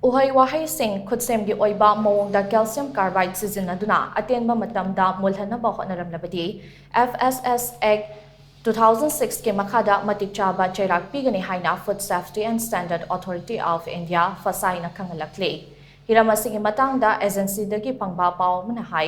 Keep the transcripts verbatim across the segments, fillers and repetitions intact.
ꯎꯍꯩ ꯋꯥꯍꯩꯁꯤꯡ ꯈꯨꯠꯁꯦꯝꯒꯤ ꯑꯣꯏꯕ ꯃꯑꯣꯡꯗ calcium carbide ꯁꯤꯖꯤꯟꯅꯗꯨꯅ ꯑꯇꯦꯟꯕ ꯃꯇꯝꯗ ꯃꯨꯜꯍꯟꯅꯕ ꯍꯣꯠꯅꯔꯝꯂꯕꯗꯤ, F S S Act two thousand six ꯀꯤ ꯃꯈꯥꯗ ꯃꯇꯤꯛ ꯆꯥꯕ ꯆꯩꯔꯥꯛ ꯄꯤꯒꯅꯤ ꯍꯥꯏꯅ Food Safety and Standard Authority of India, ꯐꯁꯥꯏꯅ ꯈꯪꯍꯜꯂꯛꯂꯤ꯫ ꯍꯤꯔꯝ ꯑꯁꯤꯒꯤ ꯃꯇꯥꯡꯗ agency ꯗꯒꯤ ꯐꯪꯕ ꯄꯥꯎ ꯑꯃꯅ ꯍꯥꯏ,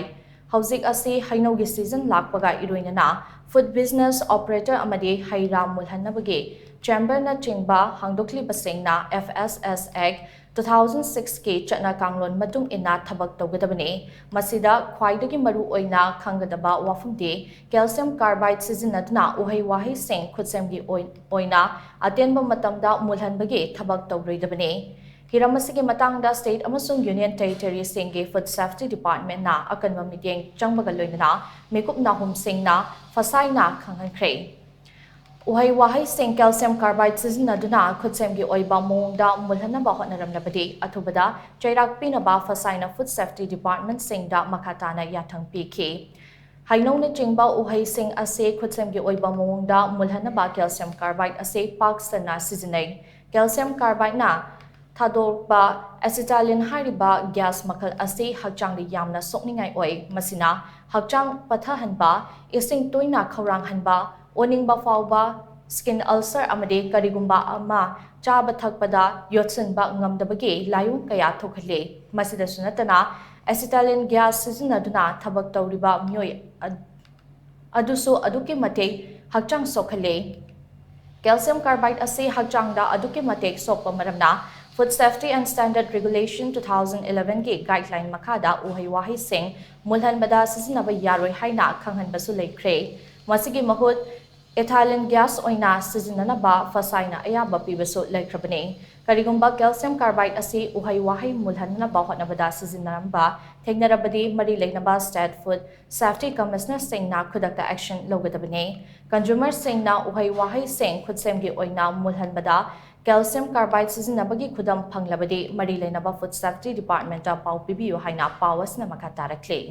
ꯍꯧꯖꯤꯛ ꯑꯁꯤ ꯍꯩꯅꯧꯒꯤ season ꯂꯥꯛꯄꯒ ꯏꯔꯣꯏꯅꯅ food business operator ꯑꯃꯗꯤ ꯍꯩ ꯔꯥ ꯃꯨꯜꯍꯟꯅꯕꯒꯤ chamber ꯅꯆꯤꯡꯕ ꯍꯥꯡꯗꯣꯛꯂꯤꯕꯁꯤꯡꯅ F S S Act two thousand six ꯀꯤ ꯆꯠꯅ ꯀꯥꯡꯂꯣꯟ ꯃꯇꯨꯡ ꯏꯟꯅ ꯊꯕꯛ ꯇꯧꯒꯗꯕꯅꯤ꯫ ꯃꯁꯤꯗ ꯈ꯭ꯋꯥꯏꯗꯒꯤ ꯃꯔꯨ ꯑꯣꯏꯅ ꯈꯪꯒꯗꯕ ꯋꯥꯐꯝꯗꯤ, calcium carbide ꯁꯤꯖꯤꯟꯅꯗꯨꯅ ꯎꯍꯩ ꯋꯥꯍꯩꯁꯤꯡ ꯈꯨꯠꯁꯦꯝꯒꯤ ꯑꯣꯏ-, ꯑꯣꯏꯅ ꯑꯇꯦꯟꯕ ꯃꯇꯝꯗ ꯃꯨꯜꯍꯟꯕꯒꯤ ꯊꯕꯛ ꯇꯧꯔꯣꯏꯗꯕꯅꯤ꯫ ꯍꯤꯔꯝ ꯑꯁꯤꯒꯤ ꯃꯇꯥꯡꯗ state ꯑꯃꯁꯨꯡ union territory ꯁꯤꯡꯒꯤ food safety department ꯅ ꯑꯀꯟꯕ ꯃꯤꯠꯌꯦꯡ ꯆꯪꯕꯒ ꯂꯣꯏꯅꯅ ꯃꯤꯀꯨꯞ ꯅꯥꯍꯨꯝꯁꯤꯡꯅ ꯐꯁꯥꯏꯅ ꯈꯪꯍꯟꯈ꯭ꯔꯦ꯫ ꯎꯍꯩ ꯋꯥꯍꯩꯁꯤꯡ calcium carbide ꯁꯤꯖꯤꯟꯅꯗꯨꯅ ꯈꯨꯠꯁꯦꯝꯒꯤ ꯑꯣꯏꯕ ꯃꯑꯣꯡꯗ ꯃꯨꯜꯍꯟꯅꯕ ꯍꯣꯠꯅꯔꯝꯂꯕꯗꯤ, ꯑꯊꯨꯕꯗ ꯆꯩꯔꯥꯛ ꯄꯤꯅꯕ ꯐꯁꯥꯏꯅ food safety department ꯁꯤꯡꯗ ꯃꯈꯥ ꯇꯥꯅ ꯌꯥꯊꯪ ꯄꯤꯈꯤ꯫ ꯍꯩꯅꯧꯅꯆꯤꯡꯕ ꯎꯍꯩꯁꯤꯡ ꯑꯁꯤ ꯈꯨꯠꯁꯦꯝꯒꯤ ꯑꯣꯏꯕ ꯃꯑꯣꯡꯗ ꯃꯨꯜꯍꯟꯅꯕ calcium carbide ꯑꯁꯤ ꯄꯥꯛ ꯁꯟꯅ ꯁꯤꯖꯤꯟꯅꯩ꯫ Calcium carbide ꯅ ꯊꯥꯗꯣꯛꯄ acetylene ꯍꯥꯏꯔꯤꯕ gas ꯃꯈꯜ ꯑꯁꯤ ꯍꯛꯆꯥꯡꯗ ꯌꯥꯝꯅ ꯁꯣꯛꯅꯤꯡꯉꯥꯏ ꯑꯣꯏ꯫ ꯃꯁꯤꯅ ꯍꯛꯆꯥꯡ ꯄꯠꯊꯍꯟꯕ, ꯏꯁꯤꯡ ꯇꯣꯏꯅ ꯈꯧꯔꯥꯡꯍꯟꯕ, ꯑꯣꯅꯤꯡꯕ ꯐꯥꯎꯕ, skin ulcer ꯑꯃꯗꯤ ꯀꯔꯤꯒꯨꯝꯕ ꯑꯃ ꯆꯥꯕ ꯊꯛꯄꯗ ꯌꯣꯠꯁꯤꯟꯕ ꯉꯝꯗꯕꯒꯤ ꯂꯥꯏꯑꯣꯡ ꯀꯌꯥ ꯊꯣꯛꯍꯜꯂꯤ꯫ ꯃꯁꯤꯗꯁꯨ ꯅꯠꯇꯅ, acetylene gas ꯁꯤꯖꯤꯟꯅꯗꯨꯅ ꯊꯕꯛ ꯇꯧꯔꯤꯕ ꯃꯤꯑꯣꯏ ꯑꯗꯨꯁꯨ ꯑꯗꯨꯛꯀꯤ ꯃꯇꯤꯛ ꯍꯛꯆꯥꯡ ꯁꯣꯛꯍꯜꯂꯤ꯫ Calcium carbide ꯑꯁꯤ ꯍꯛꯆꯥꯡꯗ ꯑꯗꯨꯛꯀꯤ ꯃꯇꯤꯛ ꯁꯣꯛꯄ ꯃꯔꯝꯅ, Food Safety and Standard Regulation two thousand eleven ꯒꯤ guideline ꯃꯈꯥꯗ ꯎꯍꯩ ꯋꯥꯍꯩꯁꯤꯡ ꯃꯨꯜꯍꯟꯕꯗ ꯁꯤꯖꯤꯟꯅꯕ ꯌꯥꯔꯣꯏ ꯍꯥꯏꯅ ꯈꯪꯍꯟꯕꯁꯨ ꯂꯩꯈ꯭ꯔꯦ꯫ ꯃꯁꯤꯒꯤ ꯃꯍꯨꯠ ethylene gas ꯑꯣꯏꯅ ꯁꯤꯖꯤꯟꯅꯅꯕ ꯐꯁꯥꯏꯅ ꯑꯌꯥꯕ ꯄꯤꯕꯁꯨ ꯂꯩꯈ꯭ꯔꯕꯅꯤ꯫ ꯀꯔꯤꯒꯨꯝꯕ calcium carbide ꯑꯁꯤ ꯎꯍꯩ ꯋꯥꯍꯩ ꯃꯨꯜꯍꯟꯅꯕ ꯍꯣꯠꯅꯕꯗ ꯁꯤꯖꯤꯟꯅꯔꯝꯕ ꯊꯦꯡꯅꯔꯕꯗꯤ, ꯃꯔꯤ ꯂꯩꯅꯕ state food safety commissioner ꯁꯤꯡꯅ ꯈꯨꯗꯛꯇ action ꯂꯧꯒꯗꯕꯅꯤ꯫ Consumer ꯁꯤꯡꯅ ꯎꯍꯩ ꯋꯥꯍꯩꯁꯤꯡ ꯈꯨꯠꯁꯦꯝꯒꯤ ꯑꯣꯏꯅ ꯃꯨꯜꯍꯟꯕꯗ calcium carbide ꯁꯤꯖꯤꯟꯅꯕꯒꯤ ꯈꯨꯗꯝ ꯐꯪꯂꯕꯗꯤ, ꯃꯔꯤ ꯂꯩꯅꯕ Food Safety Department ꯇ ꯄꯥꯎ ꯄꯤꯕꯤꯌꯨ ꯍꯥꯏꯅ ꯄꯥꯎ ꯑꯁꯤꯅ ꯃꯈꯥ ꯇꯥꯔꯛꯂꯤ꯫